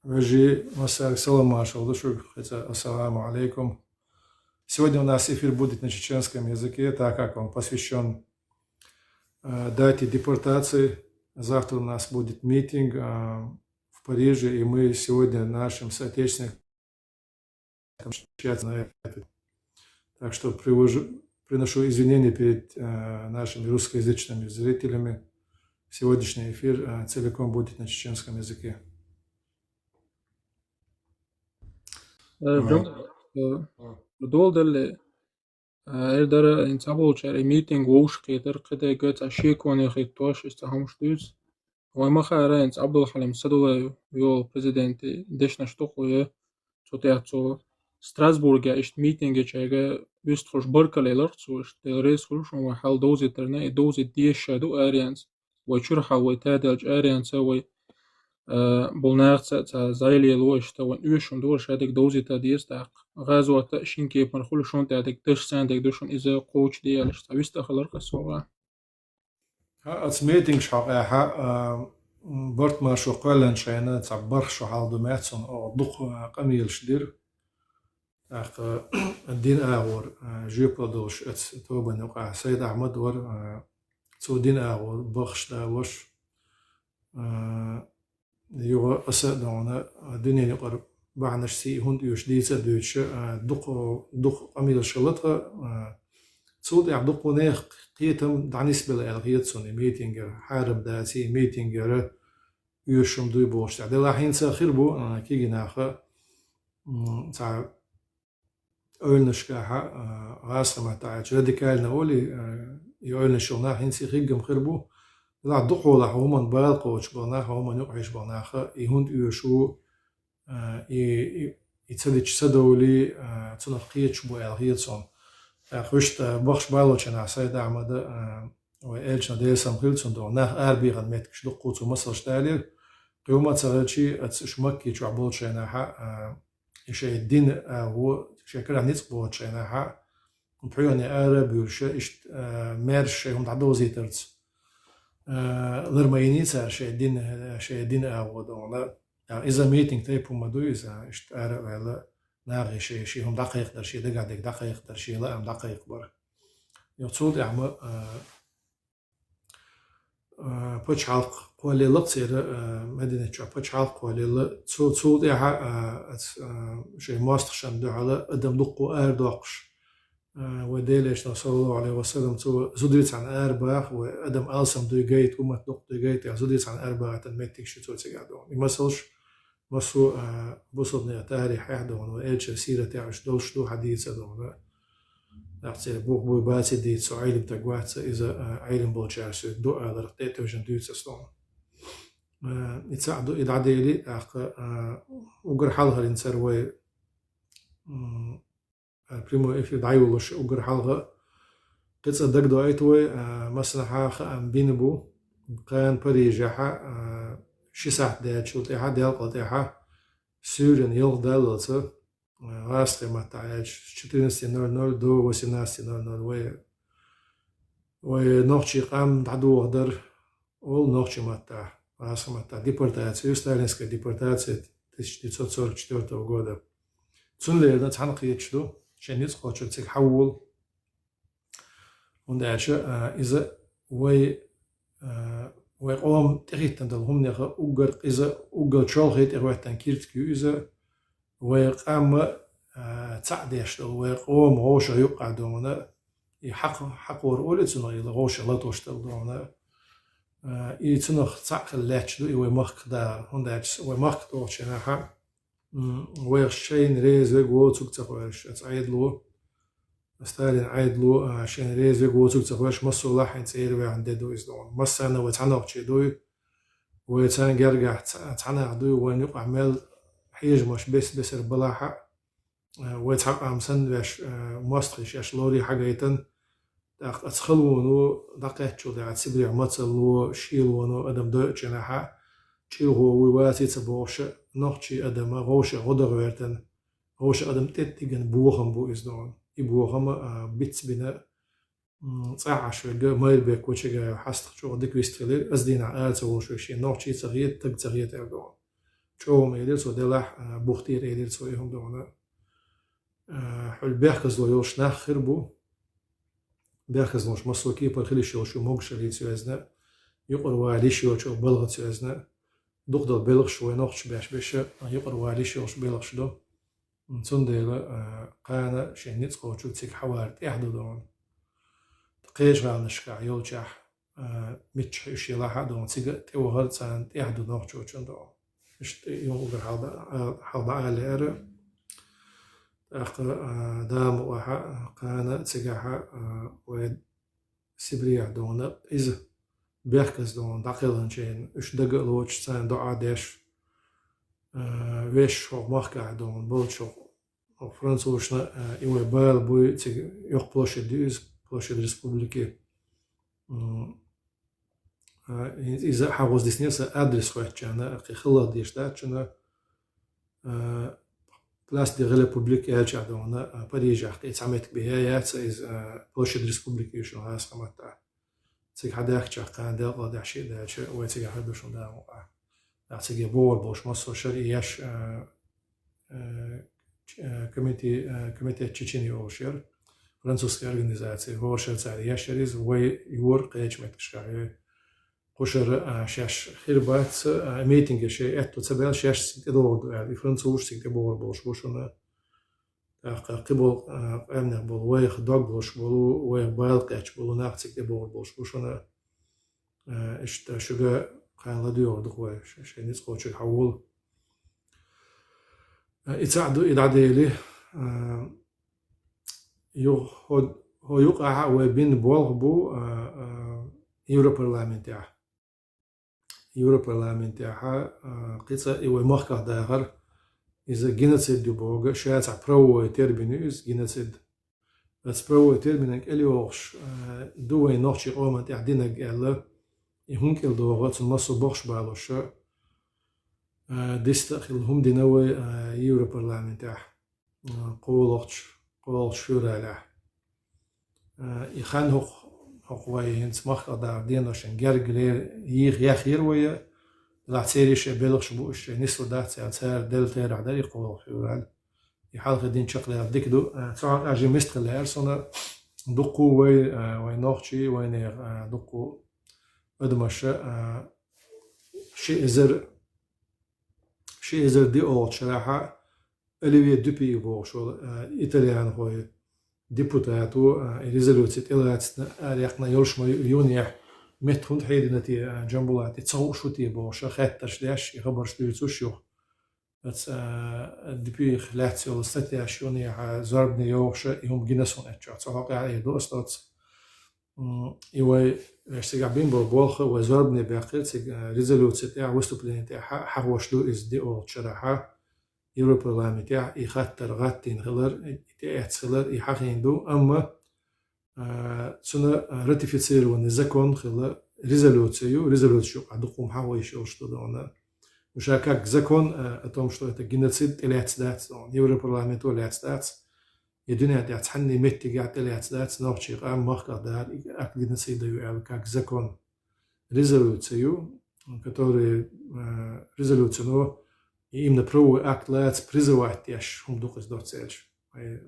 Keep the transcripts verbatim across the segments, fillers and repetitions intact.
Вежарий, массарга салам-маршалла ду шуга, хӀаьта ассаламу алейкум. Сегодня у нас эфир будет на чеченском языке, так как он посвящен э, дате депортации. Завтра у нас будет митинг э, в Париже, и мы сегодня нашим соотечественникам общаться на это. Так что привожу, приношу извинения перед э, нашими русскоязычными зрителями. Сегодняшний эфир э, целиком будет на чеченском языке. Э, Джон, э, Долдалли, э, эрдара ин цӀаболчар и митинг вовшахъетар кхидайга цӀа шеконе хӀиттош, иштта хӀамаш дуьйцу. Вай ма хаара, ин цӀа Абдулхьалим Садулаев йолу президенти дешнаш дукха я, цу тӀехь цо Страсбургехь иштта митинге чайга вистхуш баркалле ларх цо, иштта Дела реза хуьлуш вай хьал довзийтарна, и довзийта дезаш ша ду аренца. Вай чуьра хьал вай тадаьлча аренца вай, а, болу нахаца цхьа зӀе лело, иштта вайн оьшуш хӀума ду, ша дерг довзийта деза тӀаккха. ГӀазота шин кепара хуьлу шун тӀе дерг, даш царна дерг ду шуна иза кхочушдеш, цхьа вист а хилар кхассо гӀа. ХӀа, оцу митингаш хьокъехьа, а, м, барт маршо кхоьллинчу хенахь цхьа барх шо хьал ду меттиг цунна, оха дукха, а, къамелаш дира. ТӀаккха дин агӀор, а, жоьпалла долуш оцу тобанна юкъахь Сайд Ахьмад вара, а, цо дин агӀор бахаш далош, а, юха аса а дуьйна, а, дуьненан юкъара бахьанаш сий хӀунда оьшу дийца а дуьйцуш, а, дукха, дукха къамелаш хилла тхан, а, цул тӀаьхьа дукха нехан кхетам дӀанисбелла аьлла хета цунна и митингера, хьарам даций, и митингера оьшуш хӀума дуй бохуш тӀехь. Делахь хӀинца хир бу, а, кегий наха, м, цхьа ойланашкахьа, а, гӀазкхийн маттахь аьлча, радикально олий, а, и ойланаш йолу нах хӀинца и хиггам хир бу. Делахь дукхахьолахь хӀуманна бала кхочуш болу нах, хӀуманна юкъахьоьжуш болу наха, и хӀунда оьшу, а, и, и, и ца дича ца довлий, а, цунах кхеташ бу аьлла хета цунна. ТӀаккха вуьшта бахаш балочу нах Сайд Ахьмада, а, вай элчана десам хила цунна догӀу. Нах арабехана меттигаш дуккха цо масалш далийра. Кхин хӀума а ца хилчий, аца уьш Макки чохь болчу хенахьа, а, и шайн дин агӀо, шайн карахь ницкъ бохучу хенахьа, пхьоьхьне ара а буьйлуш, иштта, а, маьрша шайн хӀума дӀадовзийтарца, а, лар ма йиний цара шайн дин, шайн дин агӀо догӀу. А, иза митинг тайпа хӀума ма ду иза, иштта ара а ваьлла, нахе шайн, шен хӀума дӀакхайкхадар, шен дагахь дерг дӀакхайкхадар, шен лаам дӀакхайкхабар. Йо, цул тӀаьхьа ма, а, а, пачхьалкх кхоллаелла церан, а, Мадинат чохь пачхьалкх кхоллаелла. Цу-, цул тӀаьхьа, а, ац-, а, шайн мостагӀашна дуьхьал адам дуккха арадоккхуш, а, вай Делан Элчано, саллаллаху Ӏалайхи ва саллам, цо зударий цхьаьна арабаха, вай адам алсам дуй гайта, уммат дуккха дуй гайта, зударий цхьаьна арабахийтина меттигаш ю цо цигахь догӀу. И масалш массо а, а, бусалбанийн тарихехь догӀу, вай элчан сиратехь уьш долуш ду хьадийца догӀу. ТӀаккха церан бух буй баций дийца, со Ӏелам стаг вац, иза, а, Ӏелам болчара соьга ду аларх тӀе а тевжина дуьйцу аса догӀу. А, и цхьаъ ду, и дӀаделий, тӀаккха, а, уггар хьалхарниг цара вай, м, а, прямой эфир дӀайолуш уггар хьалха кхин цкъа дагадоуьйту вай, а, массанхьа хаам бина бу, кхана Парижехьа, а, ши сахьт даьллачул тӀаьхьа, делкъал тӀаьхьа, суьйранна ялх даллалца, а, гӀазкхийн маттахь аьлча, с четырнадцати ноль ноль до восемнадцати ноль ноль вай, вай нохчийн къам дӀадохадар, олу нохчийн маттахь, гӀазкхийн маттахь, депортация, сталинская депортация тысяча девятьсот сорок четвёртого года. Цунна лерина цхьаьна кхеташ ду, шайн ницкъ кхочур цига хьаволу. ХӀунда аьлча, а, иза вай, а, вай къоман тӀехӀиттина долу хӀуманех уггар къиза, уггар чолхе тӀехӀоьттина киртиг ю иза, вай къам, а, цхьаъ деш долу, вай къоман вовшах юккъехь догӀу, и хьакх-, хьакхор олий цунах, и вовшах латош долу догӀу. А, и цунах цхьаъ хила лаьтташ ду и вай махках дахар, хӀунда аьлча вай махках дохучу хенахьа, м, вайх шайна реза верг воцург ца хьоьжуш, оцу Ӏедало, Сталин Ӏедало, а, шайна реза верг воцург ца хьоьжуш, массо а лахьийна цӀера ваьхна де ду иза догӀу. Массарна вай цхьа нохчий дуй, вай царна гергахь ца-, цхьа нах дуй, вайна юкъахь мел хьежамаш бес-бесара балахьа, а, вай цхьа къам санна веш, а, мостагӀий шаьш лорий хьагайтина, тӀаккха оцу халоно дӀакхаьччул тӀаьхьа Сибрехь мацалло, шелоно адам дойъучу хенахьа, чӀирхо вуй ваций ца бохуш, нохчийн адама вовшах гӀо дан гӀоьртина, вовшах адам тӀеттиган бохам бу иза догӀу. И бохам, а, бицбина, м, цӀахь Ӏаш верг Майрбек Кочагаев хьастагӀа чӀогӀа дика вистхилира, аса дийнахь ара ца волуш верг шен нохчий ца хета, таг ца хета аьлла догӀу. чӀоагӀа ма элира цо делахь, а, бухтийра элира цо и хӀума дона. А, хьул бехказло йолуш нах хир бу. Бехказлонаш массо а кепара хила йиш йолуш ю, могушаллица йоьзна, юкъара вала йиш йоцу балхаца йоьзна. Дукха долу белхаш вай нохчаша беш-беш, юкъара вала йиш йолуш белхаш ду. Цундела, а, кхана шен ницкъ кхочург цига хьавар тӀехь ду дона. Кхечу гӀаланашкахь йолчохь, а, миччахь уьш елахь а дона, цига а тӀевахар царна тӀехь ду нохчочун дона. Иштта и юкъара хьалда-, а, хьалда а лаьара. ТӀаккха, а, Дала мукъ лахь, кхана цигахь, а, вай Сибрехь дона, иза бехказа дона, дӀакхелхинчеран уьш дага а лоцуш, царна доӀа деш, а, вешан хӀокху махкахь дона, болчу хӀокху французашна, а, и вай бала буй, цига йоккха площадь ю иза, площадь республики. М, а, иза хьагӀоз диснера сан адрес хоьттучарна, кхин хала дезаш дац шуна, а, Place de République аьллачохь дона, а, Парижехь кхин цхьа меттиг бен яц иза, а, площадь республики ю шуна хьаса хӀаматта. Цига хьадаьхкича кхана делкъал деш шиъ даьлча, вай цига хьаьрдуш хӀума дагӀа мукъа. Ахь цига богӀур болуш массо а шара и еш, а, а, ч-, а, комите-, а, комитет Чечени олуш яра, французский организация, хӀора шара цара еш яра иза, вай юра кхечу меттигашкахь йой. Кхушара, а, шаьш хир бац, а, митинге шайн аьтто ца баьлла, шаьш цига тӀедогӀур ду аьлла, и французаш цига тӀебогӀур болуш бу шуна. ТӀаккха кхиболу, а, къаьмнех болу, вайх дог луш болу, вайх бала кхетча болу нах цига тӀебогӀур болуш бу шуна. А, иштта шуьга кхана ладоьгӀур ду-кх вай, ш-, шайн ницкъ кхочург хьавола. А, и цхьаъ ду, и дӀадели, а, ю-, хӀо-, хӀо юкъахь а вай бина болх бу, а, а, Европарламентехь. Европарламентехь, а, кхин цкъа и вай махках дахар, иза геноцид ю боху, ша цхьа правовой термин ю иза, геноцид. Оцу правовой терминан кӀел йогӀуш, а, ду вайн нохчийн къоман тӀехь динарг аьлла, и хӀун кӀел догӀу, цунна массо а бохуш балоша, а, диста а хилла хӀума дина вай, а, Европарламентехь. а, кхоалгӀачу, кхоалгӀачу февралехь. А, и хан хӀокху, хӀокху вай хӀинца махках дахар деношна герга лер-, йийха яхъяра вай, делахь церан шайн белхаш бу, уьш шайн нислур дац аьлла, цара делла терахь дара и кхоалгӀа февраль. И хьалхе дина чекхдаьлла дика ду. А, цу хьокъехь жима миста хила лаьара суна, дуккха а вай, а, вай нохчий, вайнехан, а, дуккха а адамаша, а, ши эзар, ши эзар диъолгӀачу шарахь, Оливье Дюпи бохуш волу, а, итальянхойн депутато, а, и резолюци тӀелацна, а, араяьккхина йолуш ма ю, юнехь метта хӀунда хьедина те, а, Джамбулат, и ца хууш ву те бохуш, а, хаттарш деш, и хабарш дуьйцуш юха. Оцу, а, Дюпих лаьцна йолу статьяш юнехь, а, зорбане йогӀуш, и хӀума гина суна эцчохь. Цу хьокъехь а эр ду ас доцца. М, и вай, вешан цигахь бина болу болх, вай зорбане баьккхира цига, а, резолюци тӀехь, выступлени тӀехь хьа-, хьахош ду иза диъолгӀачу шарахь. Европарламентехь и хаттар гӀаттийна хилар, и тӀеэцна хилар, и хьахийна ду, амма, а, цуьнан, а, ратифицированный закон хилла резолюци ю, резолюци юкъахь дукха хӀума хьахо йиш йолуш ду дона. Ну, ша как закон, а, о том, что это геноцид, тӀелаьцна дац дона. Европарламенто лаьцна дац. И дуьнен тӀехь цхьанне меттигехь тӀелаьцна дац нохчийн къам махках дахар и акт геноцида ю аьлла, как закон. Резолюци ю, который, э, резолюци, но и именно правовой акт лаца призывать деш хӀума ду-кх иза доцца аьлча. Э,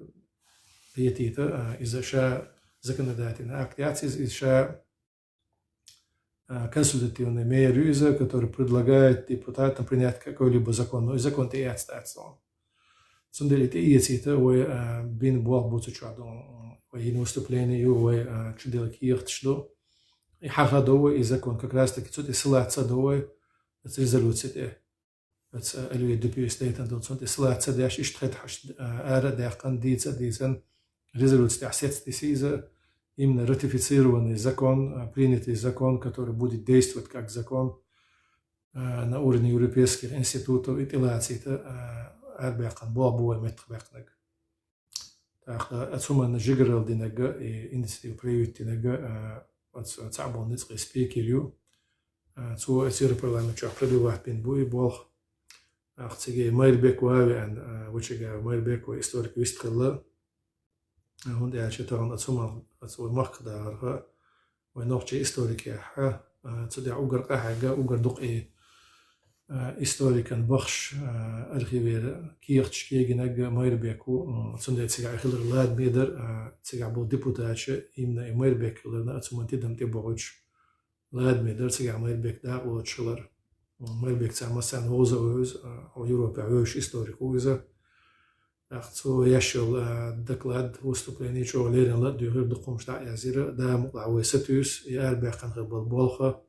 йитийта, э, иза ша законодательный акт яц, иза, иза ша, э, консультативная мера ю иза, который предлагает депутатам принять какой-либо закон. Но и закон тӀеэцна дац дона. Цундела и тӀеэцийта вай, а, бина болх бу цу чохь ду, вай йина выступление ю, вай, а, чуделла кехаташ ду. И хьахадо вай и закон, как раз таки цу тӀе ссылаться до вай, оцу резолюци тӀе. Оцу, а, Оливье Дюпюс дайтина долу, цунна тӀе ссылаться деш, иштта хетахь, а, ара а даьккхина, дийца а дийцина, резолюци тӀехь сецца диси иза, именно ратифицированный закон, а, принятый закон, который будет действовать как закон, а, на уровне европейских институтов и тӀелацийта, а, арабаьккхина болх бу вай меттахбаьккхинарг. ТӀаккха оцу хӀуманна жигаралла динарг и инициатива проявить динарг, а, оцу цхьаъ болу ницкъийн спикер ю. А, цо оцу Европарламент чохь пробивать бина бу и болх. ТӀаккха цига Майрбек ван а веана, а, вачуьнга Майрбек вай историк вистхилла. ХӀунда аьлча тахана оцу хӀуманах, оцу вай махках дахарх, вай нохчийн историкехь, а, цу тӀехь уггар къахьегна, уггар дукха и, а, историкан бахаш, а, архивера кехаташ кегинарг Майрбек ву, м, цундела цигахь хилар ладаме дар, а, цигахь болу депутаташ именно и Майрбек хиларна, а цу ман тидам тӀе бохуьйтуш ладаме дар цигахь Майрбек дакъа лоцуш хилар. М, Майрбек цхьа массарна вовза а вевза, а, хьо Европехь вевзаш историк ву иза. ТӀаккха цо еш йолу, а, доклад, выступление чӀогӀа леррина ла а дуьйхира, дукха хӀумаш дӀа а язйира, Дала мукъалахь вай сатуьйсу, и арабаьккхина хир болу болх а,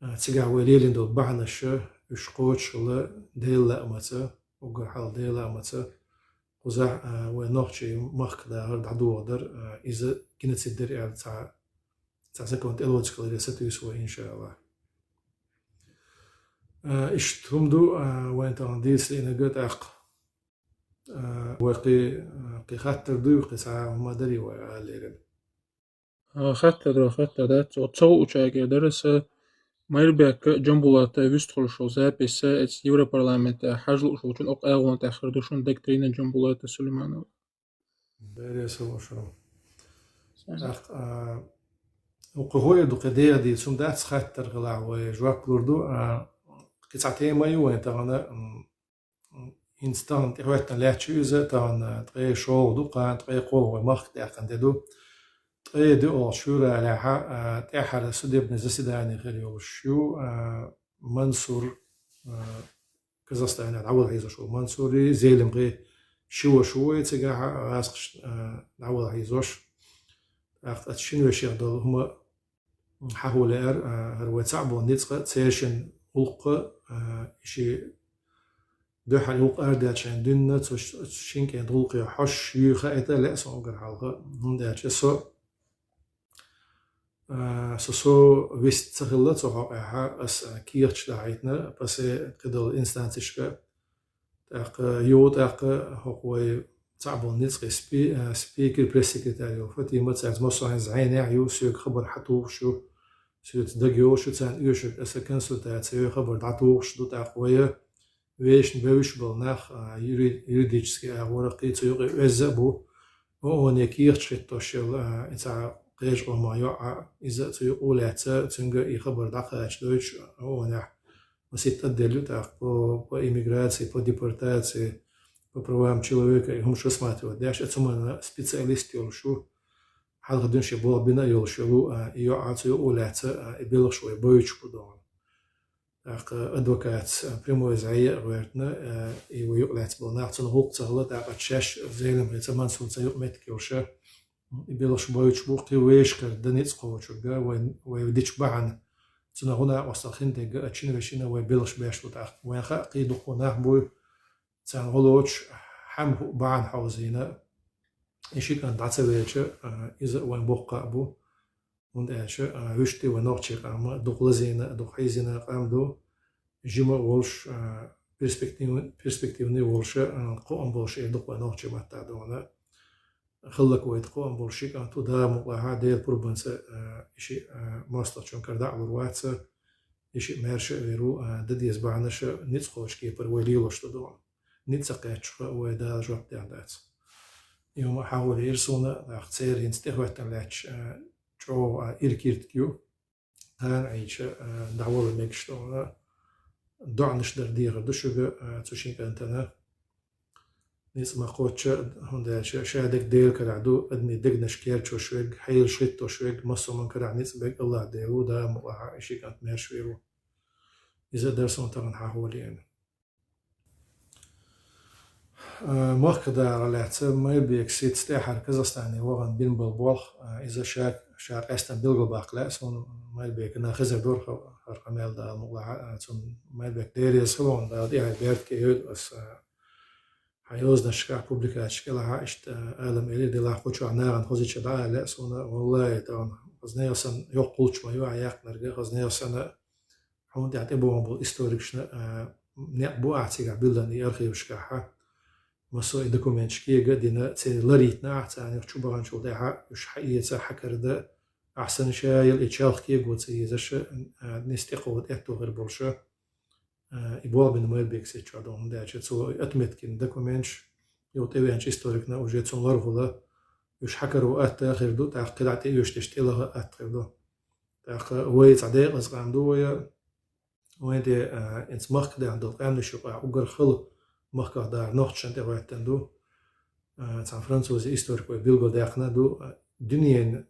а, цигахь вай лелийна долу бахьанаш, уьш кхочушхила Делан лаамца, уггар хьалха Делан лаамца, кхузахь, а, вай нохчийн махках дахар дӀадохадар, а, иза геноцид дара аьлла цхьа, цхьа закон тӀелоцуш хиларе сатуьйсу вай, иншаАллахӀ. А, иштта хӀума ду, а, вайн тахана дийца лиънарг а тӀаккха. А, вай кхин, а, кхин хаттар дуй, кхин цхьа хӀума дарий вай ала лерина? А, хаттар дара, хаттар дац. Оцу ца хуучаьрга дара аса, Майрбека а, Джамбулата а вуьстуш хуьлуш йолу запись а, эцу Европарламентехь хьажа лууш волчун окху агӀонна тӀехь хир ду шуна доктрина Джамбулата Сулейманова. Бере аса луушур. ТӀаккха, а, кху хӀоьга ду кхин дехадийца хӀума дац, хаттар хилахь вай жоп лур ду. А, кхин цхьа тема ю вайн тахана, м, ХӀинца тахана тӀехӀоьттина лаьтташ ю иза, тахана ткъе шолгӀа ду, кхана ткъе кхоалгӀа вай махка даьккхина де ду. Ткъе доьалгӀачу февралехь, а, тӀаьххьара судебный заседание хир йолуш ю, а, Мансур, а, Казахстанехь дӀавала хьийзош волу Мансури, Зелимхи ши ваша ву вай цигахь, гӀазкхашна, а, дӀавала хьийзош. ТӀаккха оцу шина вешех долу хӀума хьахо лаьара, а, хӀара вай цхьаъ болу ницкъ а, церан шина гӀуллакх а, а, и ши дуьххьара гӀуллакх арадаьлча шайна дуьйна, цу ш-, цу шина кӀентан гӀуллакхе хьожуш юй хаийта лаьа суна уггар хьалха, хӀунда аьлча со, а, со, со вист ца хилла цу хьокъехь, ас, а, кехаташ дахьийтина, пасе кхидолу инстанцешка. ТӀаккха юха тӀаккха хӀокху вай цхьаъ болу ницкъийн спи-, а, спикер, пресс-секретарь йолу Фатима, цаьрца массо а хӀинца зӀенехь ю, соьга хабар хьатухуш ю, соьца дагайовлуш ю, царна оьшург аса консультаци йой, хабар дӀатухуш ду, тӀаккха вай вешан бевзаш болу нах, а, юри-, юридически агӀора кхин цу юкъе оьзза а бу. ООНе кехаташ хӀиттош йолу, а, и цхьа кхечу къоман йоӀ а, иза а цу юкъа а лаьцна, цуьнга и хабар дӀакхачадойтуш ООНехь масийтта отдел ю тӀаккха по, по иммиграции, по депортации, по правам человека, и хӀумаш рассматривать деш, а цу хӀуманна специалист йолуш ву, хьалха дуьйна шен болх бина а йолуш йолу, а, и йоӀ а цу юкъа а лаьцна, а, и белхаш вай бойтуш бу догӀу. ТӀаккха адвокатца, а, прямой зӀе а гӀоьртина, а, и вай юкъа лаьцна болу нах, цунна гӀуллакх ца хилла, тӀаккха шаьш Зелимхица, Мансурца юкъаметтиг йолуш, и белхаш бойтуш бу, кхин вешан кара дан ницкъ кхочург а, вай, вай дича бахьана, цунах гӀо-накъосталла хиндерг а, а шина вешина вай белхаш беш бу тӀаккха. Вайн хаьа кхин дуккха нах буй, царна гӀо лоцуш хӀума хӀу-, бахьана хьовзийна, и ши кӀант дӀа ца велча, а, иза а вайн боккха а бу. ХӀунда аьлча, а, вуьшта вай нохчийн къам дукха лазийна, дукха хьийзийна къам ду, жима а волуш, а, перспектив-, перспективный а волуш, а, кхоам болуш эр дукха вай нохчийн маттахь догӀана. Хиллак вай тӀе кхоам болуш ши кӀант ву, Дала мукъалахь, Делан пурбанца, а, и шиъ, а, мостагӀчун кара дӀа а лур вац, и шиъ маьрша а вер ву, а, дан деза бахьанаш а ницкъ кхочу кепара вай лелош ду догӀана. Ницкъ ца кхаьчча, вай Дала жоп дехьа дац. И хӀума хьахо лиира суна, тӀаккха церан хӀинца тӀехӀоьттина лаьтташ, а, чӀогӀа, а, иракиртиг ю. Кхана Ӏийча, а, дӀавала мегаш догӀана, доӀанаш дар дехар ду шуьга, а, цу шин кӀантана. Ницкъ ма кхоччу, хӀунда аьлча ша дерг Делан карахь ду, адамийн дегнаш керчош верг, хьелаш хӀиттош верг, массо а хӀуман карахь ницкъ берг АллахӀ Дела ву, Дала мукъалахь, и ши кӀант маьрша вер ву. Иза а дара суна тахана хьахо лиъна. А, махках дахар лаьцна Майрбека сица тӀаьххьара Казахстане вахана бина болу болх, а, иза ша, ша къаьстина билгалбаккха лаьа суна. Майрбекана хезар дора хӀара къамел, Дала мукъалахь, а, цунна, Майрбек, Дела реза хуьлда хьуна, Дала тӀехьа беркате йойла аса, а, хьан йозанашкахь, публикацешкахь, иштта, а, ала ма элира, делахь кху чохь нахана хоза чӀогӀа дӀаала лаьа суна, валлахӀи, тахана хаза нехан санна йоккха гӀулч ма ю хьан яьккхинарг, хаза нехан санна хьуна тӀехь тӀебогӀун болу историкашна, а, некъ бу ахь цигахь биллина и архивашкахь. Массо а и документаш кега а дина, церан ларъяйтина ахь, царна юха чу баханчул тӀаьхьа уьш хьаэца, хьакарадан, ахь санна ша яла и чалх кего ца езаш, а, нисса тӀекховда аьтто хир болуш, а, и болх бина Майрбека сица чохь догӀана, хӀунда аьлча цо и отметка йина документаш, юха тӀевеанчу историкна уже цунна лархула, уьш хьакаро атта а хир ду, тӀаккха кхидӀа тӀеоьшуш дерш тӀелаха а атта хир ду. ТӀаккха вай цхьа декъаза къам ду вай, Вайн тӀе, а, инца махках даьхна долу къаьмнаш юкъахь уггар хала махках дара нохчашна тӀе гӀоьттина ду. А, цхьана французан историк вай билгалдаьккхина ду, а, дуьненан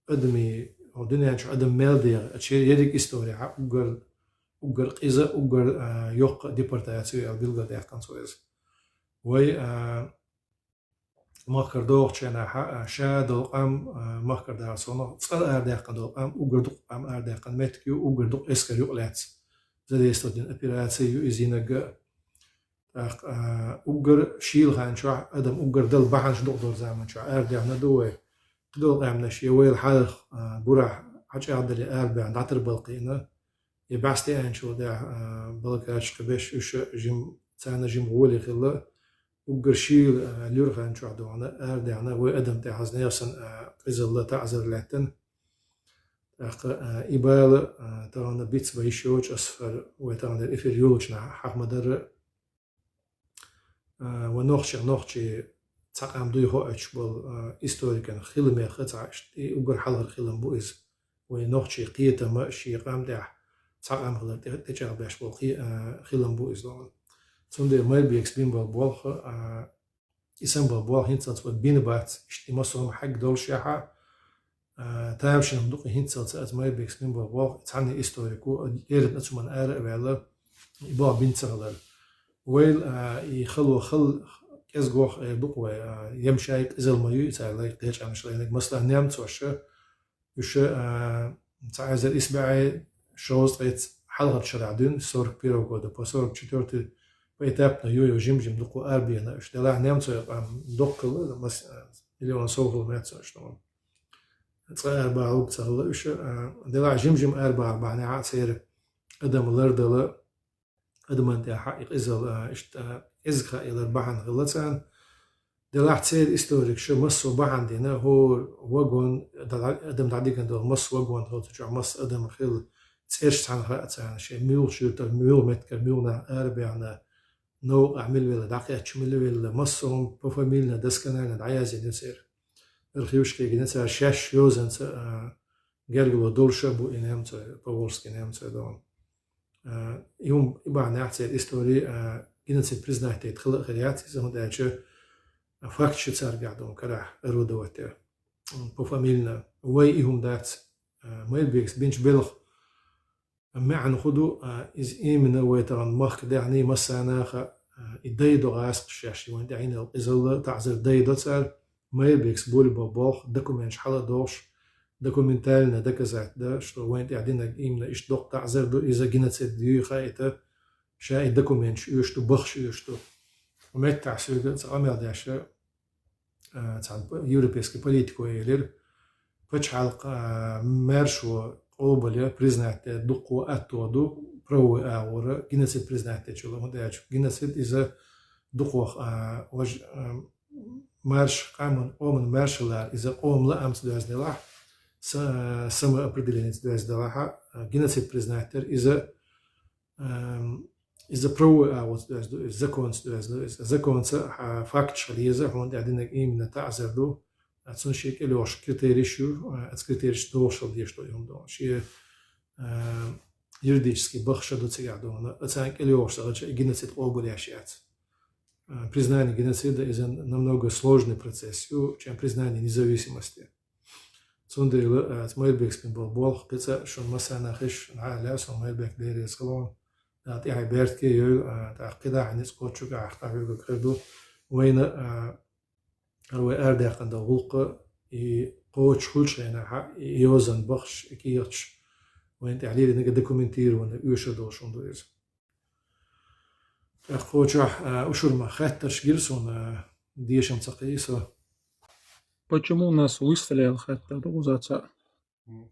адамийн, хӀокху дуьнен чу адам мел дегӀа, а, чу ерриг историхьа уггар, уггар къиза, уггар, а, йоккха депортаци ю аьлла билгалдаьккхина цо иза. Вай, а, махкара догӀучу хенахь, а, ша долу къам, а, махкара даха сонах, цӀа арадаьккхина долу къам, уггар дукха къам арадаьккхина меттиг ю, уггар дукха эскар юкъа лаьцна. Задействовать дина операци ю иза йинарг а. ТӀаккха, а, уггар шийла хан чохь адам уггар дала бахьанаш дукха долу заман чохь арадаьхна ду вай. Кхидолу къаьмнаш я вайла хьалха, а, гурахь хьачӀагӀдале арабаьхна дӀатарбала кхиъна. Я бӀаьсте аьллачул тӀаьхьа, а, балкачкхи беш уьш жим, царна жим гӀоле хилла. Уггар шийла, а, луьра хан чохь дохьна, арадаьхна вай адам тӀехь хазна яхсан, а, къизалла таӀзар лаьттина. ТӀаккха, а, и бала, а, тахана биц бан йиш йоцуш ас хӀара вай тахана эфир йолучу нахь хьахма дара. А, вай нохчех нохчий цхьа къам дуй хоуьйтуш болу, а, историкан хила меха цхьа ишт-, и уггар хьалхара хилам бу иза. Вай нохчий кхетама шен къам тӀехь цхьа къам хилар тӀе-, тӀечӀагӀбеш болу кхе-, а, хилам бу иза лоруна. Цундела Майрбекас бина болу болх, а, и санна болу болх хӀинццалц вай бина бац, иштта и массо а хьегна доллушехь а, а, тамашийна дукха хӀинццалц аса Майрбекас бина болу болх, цхьанна историко, леррина цу ман ара а ваьлла, и болх бина ца хилар. Вайла, а, и хало хала кӀезгох эр бу-кх вай, а, емшай къизалла ма ю и цара лайх кхечанаш лайнарг. Масала, немцоша, уьш, а, цхьа эзар исбаьӀ шовзткъе хьалхарчу шарахь дуьйна, сорок первого года по сорок четвёртый, поэтапно ю-ю жим-жим дукха арабеана уьш. Делахь немцойн къам доккхалла, мас-, миллион сов хилла меца уьш, ну. Цкъа арабахьа луг ца хилла уьш, а, делахь жим-жим арабахьа бахьанехь а церан адам лардала, адаман тӀехь и къизалла, а, иштта, а, кӀезиг хаа ялар бахьана хилла царна. Делахь церан историкаша массо а бахьана дина, хӀора вагон, дӀа-, адам дӀадигна долу массо а вагон хилла, цу чохь массо а адам хилла, цӀераш цхьаьна хаьа царна, шен муьлхачу юьртара, муьлха меттигара, муьлха нах арабаьхна, новкъахь мила велла, дӀакхаьчча мила велла, массо а хӀума пофамильно, досконально дӀаяздина ю церан. Архивашка кхийгина цара шаьш йозанца, а, гергарло долуш а бу и немцой, поволжский немцой дохьна. А, и хӀума, и бахьанехь церан истори, а, геноцид признать дайта хила а хир яц иза, хӀунда аьлча, а, факташ ю цаьргахь дохьна карахь, орудовать, м, пофамильно. Вай и хӀума дац, а, Майрбекас бинчу белхан маьӀна хӀун ду, а, иза именно вай тахана махка даьхний массанаха, а, и дайдо гӀазкхаш шаьш, вайн тӀехь йина йолу къизалла, таӀзар дайдо цара, Майрбекас болу бо болх, документаш хьала а дохуш, документально доказать дан, что вайн тӀехь динарг именно иштта доккха таӀзар ду, иза геноцид юй хаийта, ша и документаш оьшуш ду, бахаш оьшуш ду. Меттахь соьга цхьа къамел деш, а, цхьана п-, европейский политико элира, пачхьалкх, а, маьршо къобалъян, признать дан дуккха а атто ду, правовой агӀора, геноцид признать дечул, хӀунда аьлча геноцид иза дукхох, а, важ-, а, марш-, къаман, къоман маршалла, иза къоман лаамца доьзна делахь, са-, самоопределеница доьзна делахь, а, геноцид признать дар иза, Ам, иза правовой агӀонца доьзна ду, иза законца доьзна ду, иза законца, а, факташ хила еза, хьуна тӀехь динарг именно таӀзар ду. А, цунна шен кӀел йогӀуш критерийш ю, а, оцу критерийшца догӀуш хила дезаш ду и хӀума дохьна. Шен, а, юридически бахаш а ду цигахь дохьна. А, царна кӀел йогӀуш ца хилча, и геноцид къобалъеш яц. А, признание геноцида, иза намного сложный процесс ю, чем признание независимости. Цундела, а, Майрбекас бина болу болх кхин цкъа шуна массарна хезаш, нахьа лаьа суна Майрбек, Дела реза хуьлда хьуна, а, тӀаьхье беркате йойла, а, тӀаккха кхидӀа а ницкъ кхочуш а, ахь къахьоьгург хир ду. Вайна, а, хӀара вай арадаьккхина долу гӀуллакх, и кхочуш хуьлучу хенахь, и йозанна бахаш, и кехаташ вайна тӀехь лелийнарг документированно оьшур долуш хӀума ду иза. ТӀаккха кхочуш, а, Ушурма, хаттарш гира суна, а, дешам ца кхийса. Почему нас выслали, аьлла хаттар ду кхузахь цхьаъ? М.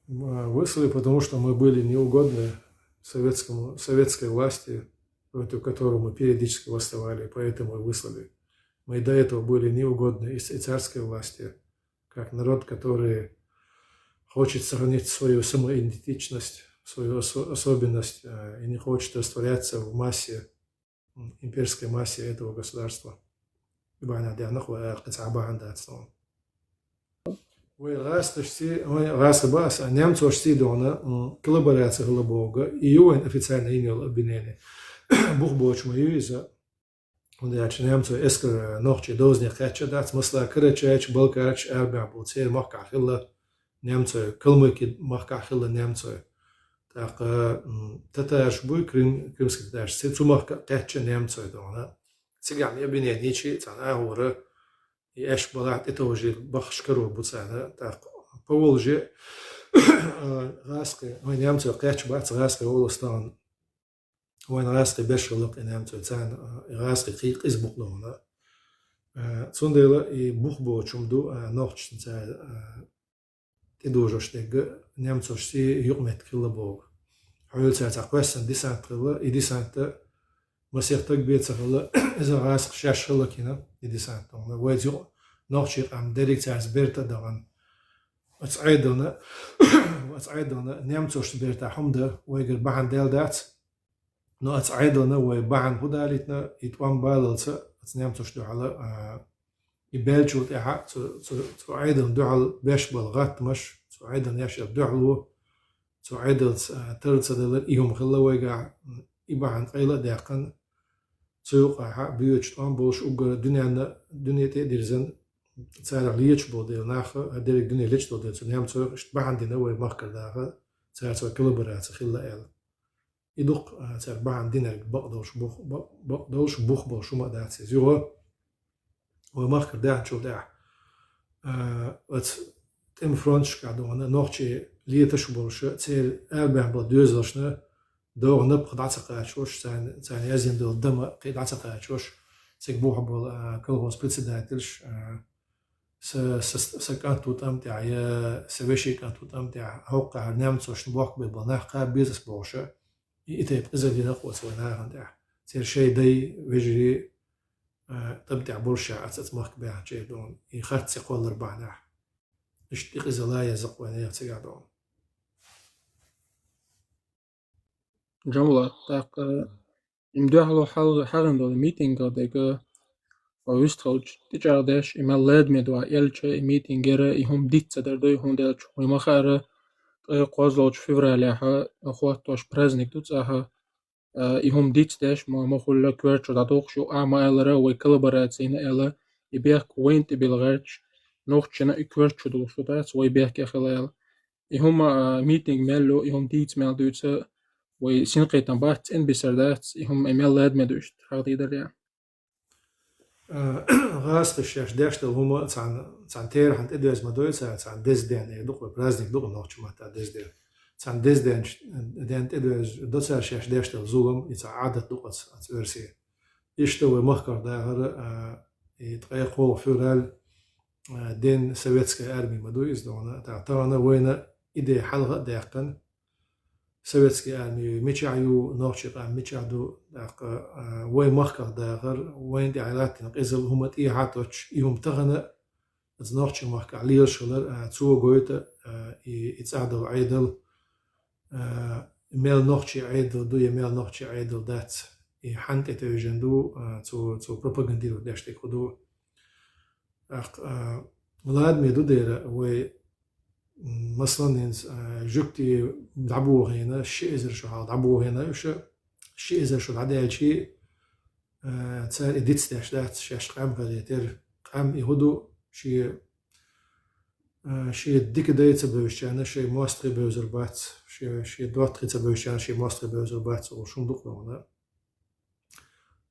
А, выслали, потому что мы были неугодны советскому, советской власти, против которой мы периодически восставали, поэтому и выслали. Мы и до этого были неугодны и с-, и царской власти, как народ, который хочет сохранить свою самоидентичность, свою осо-, особенность, э, и не хочет растворяться в массе, м, имперской массе этого государства. И бахьана дехнах вай, э, кхин цхьа бахьана дац тхуна. Вай гӀазкхашций, вай гӀазкхий ба ас, а немцошций дона, м, коллабораци хилла боху, и ю вайн официально йина йолу обвинение. Бух боцуш ма ю иза, хӀунда аьлча немцой эскар нохчий довзане кхаьчна дац, масала, карачайча, балкарча, арабехь болу церан махкахь хилла немцой, калмыки махкахь хилла немцой. ТӀаккха, м, татараш буй, Крым, крымский татараш, ци-, цу махка кхаьчна немцой дона. Цигахь обвинение йичи, царна агӀора, и аьшпаш балахь тӀетовжий бахаш карор бу царна. ТӀаккха Поволжье, а, гӀазкхий, вайн немцой кхаьчна бац гӀазкхий волу стагана. Вайн гӀазкхий беш хилла-кх и немцой, царна, а, и гӀазкхий кхин къиза бу-кх дона. А, цундела и бух боцуш ма ду, а, нохчашна цара, а, тӀедожош дерг немцошций юкъаметтиг хилла боху. Хьоьлу цара цхьа кхоьссина десант хилла, и десант масех стаг бен ца хилла, иза гӀазкхаша шаьш хилла кхин, и десант дона. Вайца юкъа нохчийн къам дерриг цаьрца берта а дахана. Оцу Ӏедална, оцу Ӏедална немцошца берта хӀума дан вайгара бахьана даьлла дац. Но оцу Ӏедална вай бахьана хӀун далийтина, и тӀом баллалца оцу немцошна дуьхьал, а, и баьллачул тӀаьхьа цу, цу, цу Ӏедална дуьхьал беш болу гӀаттамаш, цу Ӏедална еш йолу дуьхьало, цу Ӏедалца, а, тар ца далар, и хӀума хилла вайгахь, и бахьана къайла а даьккхина, цу юкъахь боьдуш тӀом болуш уггар дуьненна, дуьне тӀе а дирзина, царах леташ болу дела нах, а, дерриг дуьне леташ долу дела цу немцойх, иштта бахьана дина вай махкара даха, цаьрца вай коллабораци хилла аьлла. И дукха, а, цара бахьана динарг бакъдолуш бух, бакъ-, бакъдолуш бух болуш хӀума а дац иза. Юха вай махкара даьхначул тӀаьхьа, а, оцу тӀеман фронташкахь дона нохчий леташ болуш, церан арабехь болу доьзалшна догӀу напха дӀа ца кхачош, царна, царна яздина долу дама кхин дӀа ца кхачош, цига бухахь болу, а, колхоз председательш, а, са, са, са кӀант ву тӀам тӀехь, я са вешин кӀант ву тӀам тӀехь, хӀокху хьара немцошна бохкабе болу нах кхаба беза ас бохуш, и, и тайпа къизалла дина-кх оцу вай нахана тӀехь. Церан шайн дай, вежарий, а, тӀам тӀехь болуш а, оцу, оцу махка баьхначеран дона, и харц ца кхоллар бахьанехь. Иштта и къизалла еза-кх вайн нехан цигахь дона. Джамбулат, тӀаккха, м, дуьхьало хьал-, хьагӀ долу митингах дерг, а, вистхалча тӀечӀагӀдеш, и мел ладаме ду аьлча, и митинг яра, и хӀума диц ца дар ду, хӀунда аьлча вай ма хаара, ткъе кхозлагӀчу февралехь, а, хӀоттош праздник ду цӀахь, а, и хӀума диц деш, ма, ма хуьлла коьртачу дӀадохуш ю, а, ма аьллара, вай коллабораци йина аьлла, и бехк вайна тӀе билла гӀерташ, нохчашна и коьртачу долуш ду дац, вай бехке хила аьлла. И хӀума, а, митинг мел ю, и хӀума дийца мел дуьйцу, вай синкхетам бац, цӀена бисар дац, и хӀума и мел ладаме ду иштта, хьагӀ дийр дара. А, гӀазкхаша шаьш деш долу хӀума цхьана, цхьана терахьна тӀедоьзна ма дой цара, цхьана деза ден, э, ду-кх вай праздник ду-кх нохчийн маттахь деза ден. Цхьана деза денчу, ден тӀедоьзна до цара шаьш деш долу зулам, и цхьа Ӏадат ду-кх оцу, оцу оьрсийн. Иштта вай махкара дахар, а, и ткъе кхоалгӀа февраль, а, день советской армии ма ду иза дона. Та-, тахана вайна и де хьалха а даьккхина, советский арми мичахь ю, нохчийн къам мичахь ду, тӀаккха, а, вай махкара дахар, вайна тӀехь латтийна къизалла хӀума тӀехьа а тоттуш, и хӀума тахана а, оцу нохчийн махкахь лелаш хилар, а, цо гойту, а, и, и цӀахь долу Ӏедал, а, мел нохчийн Ӏедал ду я мел нохчийн Ӏедал дац, и хьанна тӀетевжина ду, а, цо, цо пропагандировать деш дерг хӀун ду. ТӀаккха, а, ладаме ду дера вай, м, маслан, хӀинца, а, жуьгтий дӀабохийна, ши эзар шо хьалха дӀабохийна уьш, ши эзар шо дӀадаьлчий, а, цара и диц деш дац, шаьш къам хилийтира. Къам и хӀун ду, шен, а, шен дика дай ца бевзачарна шайн мостагӀий бевзар бац, шен, шен доттагӀий ца бевзачарна шайн мостагӀий бевзар бац, олуш хӀума ду-кх вайна.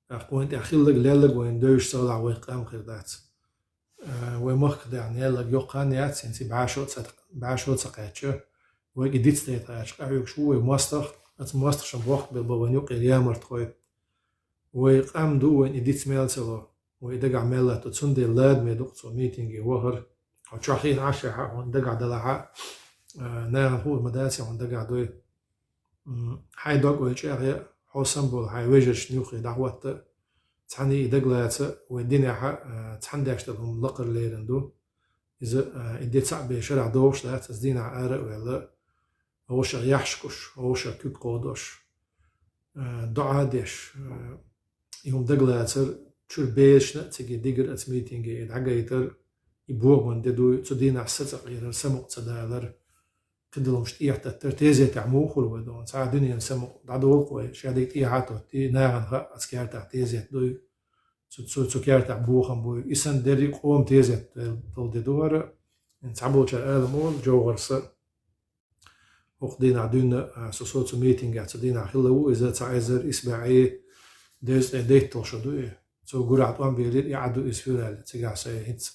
ТӀаккха вайна тӀехь хилларг, лелларг вайна девзаш ца хилахь, вайх къам хир дац. А, вай махка тӀехь лелларг йоккха хан яц, хӀинца бӀе шо а ца, бӀе шо а ца кхаьчча, вайга и диц дайта кхаьчча, къахьоьгуш ву вай мостагӀа, оцу мостагӀчун бохкабелла бан вайна юккъера ямартхой. Вай къам ду, вайна и диц мел ца ло, вай и дагахь мел латто, цундела ладаме ду-кх цо митинге вахар. Хьо чохь хиъна Ӏаш а, хьуна дагахь далахь а, а, нахана хуур ма дац, хьуна дагахь дуй. М, хьайн дог ойла чӀагӀъе, хьо самабовла хьайн вежаршна юххе дӀахӀотта, цхьаьна и дагалаца, вай динехь а, а, цхьаьна деш долу хӀума лакхара лерина ду. Иза, а, и де цхьаъ бен шарахь догӀуш дац, аса дийнахь ара а ваьлла, вовшах яхьаш кхуш, вовшах куьг кховдош, а, доӀа а деш, а, и хӀума дагалацар, чуьра безашна а цига дигар оцу митинге, и дӀагайтар, и бохаман де дуй, цу дийнахь сацакъерар, самукъа ца далар, кхидолумаш тӀехьататтар, тезетехь муха хуьлу вай дона. Цхьа дуьненан самукъа дӀадолу вай, шадерг тӀехьа а тоттий, нахана хаьа, оцу кертахь тезет дуй, цу, цу, цу кертахь бохам буй. И санна дерриг а къоман тезет долу де ду хӀара. Цхьаболчара ала ма олу, Джовхарса. ХӀокху дийнахь дуьйна, а, со, со цу митингехь, цу дийнахь хилла ву иза, цхьа эзар исс бӀе дезткъе дейтталгӀа шо ду и. Цо гурахь тӀом белира, и Ӏа ду иза февраль, цигахь со хӀинца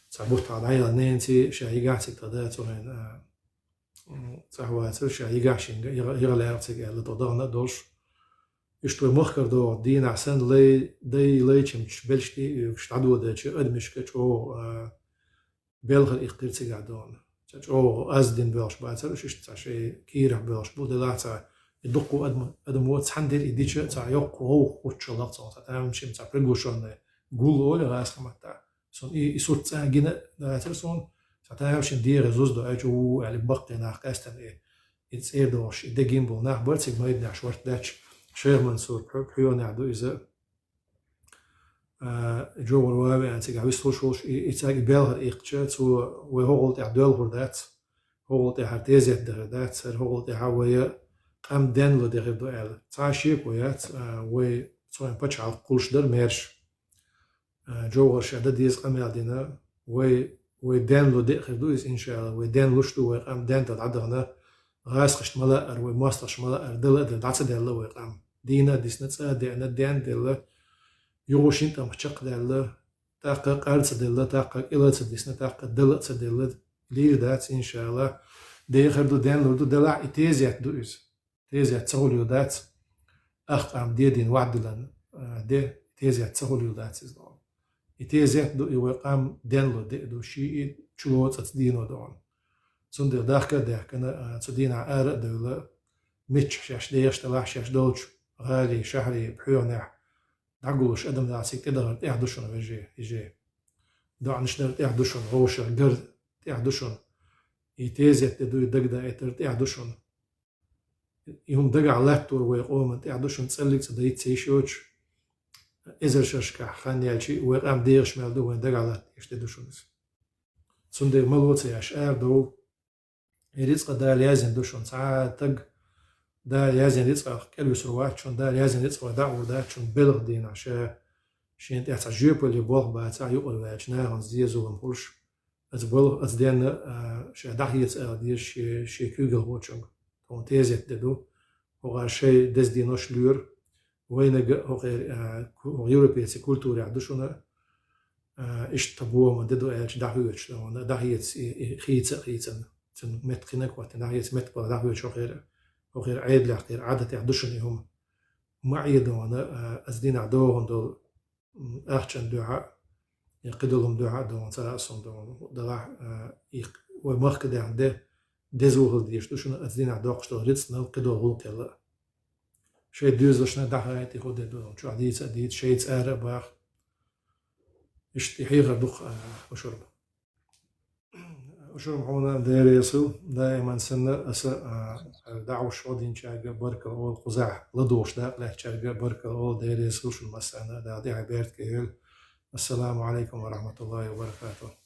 цхьа буттахь дӀаяла ненаций, ша йигахь цига тхан да, цу хенахь, а, м, цӀахь вацара, ша йигахь шинга, йига-, йига лаьгӀа цига аьлла, тхо дахана а долуш. Иштта вай махкара догӀу дийнахь санна лай, дай лайчамчу белш тӀе а оьгуш, дӀадоладелча адамашка чӀогӀа, а, белхар иккхира цигахь дона. Ца чӀогӀа аз дина боьлхуш бацара уьш, иштта цхьа шайн кийрахь боьлхуш бу, делахь цхьа и дуккха адам, адамо цхьаьна дира и дича, цхьа йоккха гӀовгӀа хӀуттуш лаьцна, цхьа тамашийна цхьа приглушённый гул олу гӀазкхийн маттахь. Суна и, и сурт цӀа гина дацара суна, цхьа тамашийна дегӀе зуза до аьлча, у, аьлла, баккхий нах къаьстина и, и цӀера догӀуш, и де гина болу нах бара цига майданехь шортта даьлча, Шайх Мансур пхьо-, пхьоьнехь ду иза. А, Джовхар ван а веана цигахь вистхуьлуш волуш, и, и цаьрга и белхар иккхича, цо вай хӀокхул тӀехь доьлхур дац, хӀокхул тӀехь хӀара тезет дехар дац, хӀара хӀокхул тӀехь вай къам денло дехар ду аьлла. Цхьа а шеко яц, а, вай цхьана пачхьалкх кхуллуш дара маьрша. А, Джовхар ша дан деза къамел дина, вай, вай денло деа хир ду иза, иншаАллахӀ, вай денлуш ду, вай къам ден тӀе дӀадахана, гӀазкхашна ма-лаара, вай мостагӀашна ма-лаара, дала а дела, дӀа ца даьлла вай къам. Дийна а дисна, цӀа а деана, ден а делла, юха шина тӀамах чекхдаьлла, тӀаккха къар ца делла, тӀаккха кӀила а ца дисна, тӀаккха дала а ца делла, лийр дац, иншаАллахӀ. Дехар ду, денлур ду, делахь и тезет ду иза. Тезет ца хуьлийла дац, ах къам дедийна ваьхьадиллина, а, де, тезет ца хуьлийла дац иза. И тезет ду, и вай къам денло де а ду, ший и чулоцу цаца дийно догӀу. Цундела дахка а даьхкина, а, цу дийнахь ара а девлла, миччахь шаьш дехаш делахь, шаьш долчу гӀалин, шахьарийн, пхьоьнехь дӀагуллуш адам дацийга тӀедахар тӀехь ду шуна, вежарий, йижарий. ДоӀанаш дар тӀехь ду шуна, вовшах гар тӀехь ду шуна. И тезет де дуй, дагадайтар тӀехь ду шуна. И хӀума дагахь латтор вай къоман тӀехь ду шуна, цӀаллиг цӀа дайта ца йиш йоцуш, эзар шерашкахь хан яьлча, вай къам дехаш мел ду, вайн дагахь латтийша де ду шуна иза. Цундела мало ца еш, арадовла. И рицкъа Дала яздина ду шуна, цхьа а таг Дала яздина рицкъах кӀелвисур вац шуна, Дала яздина рицкъа вай дӀа а гӀур дац шуна, белхан дийнахь ша шена тӀехь цхьа жоьпалле болх бацахь, юкъара ваьлча нахана зен-зулам хуьлуш. Оцу балха, оцу денна, а, ша дӀахеца ала деза шен, шен куьйгалхочуьнга. Тхуна тезет де ду. ХӀокхара шайн деза денош лоьру. Вайнага а хӀокхеран, а, ку-, хӀокху европейцийн культурехь ду шуна, а, иштта тхан бохаман де ду аьлча дӀахоьцуш, тхуна дӀахеца и, и хийца а хийцина. Цуьнан метта кхинаг а хӀоттийна, дӀахеца метта балха дӀахоьцуш хӀокхеран, хӀокхеран Ӏедалехь, кхеран Ӏадатехь ду шуна и хӀума. Ма Ӏе тхуна, а, оцу дийнахь догӀун долу м, ахчанна дуьхьа, я кхидолу хӀуманна дуьхьа а догӀун, цара а сунна догӀун, далахь, а, и вай махка даьхна де, деза вухалла дезаш ду шуна оцу дийнахь доккхуш долу рицкъанал, кхидолу гӀуллакхел а. Шайн доьзалшна дӀахаийта и хӀу де ду, чохь дийца а дийца, шайца ара а баха. Иштта и хьехар ду-кх, а, Ушурма. Ушурма, хьуна Дела реза хуьлда, даиман санна аса, а, дӀахьош гӀо динчаьрга баркалла олу, кхузахь ладугӀуш дакъа лаьцначаьрга баркалла олу, Дела реза хуьлда шуна массарна, Дала тӀаьхье беркате йойла. Ассаламу Ӏалайкум ва рахьматуллахӀи ва баракатухӀ.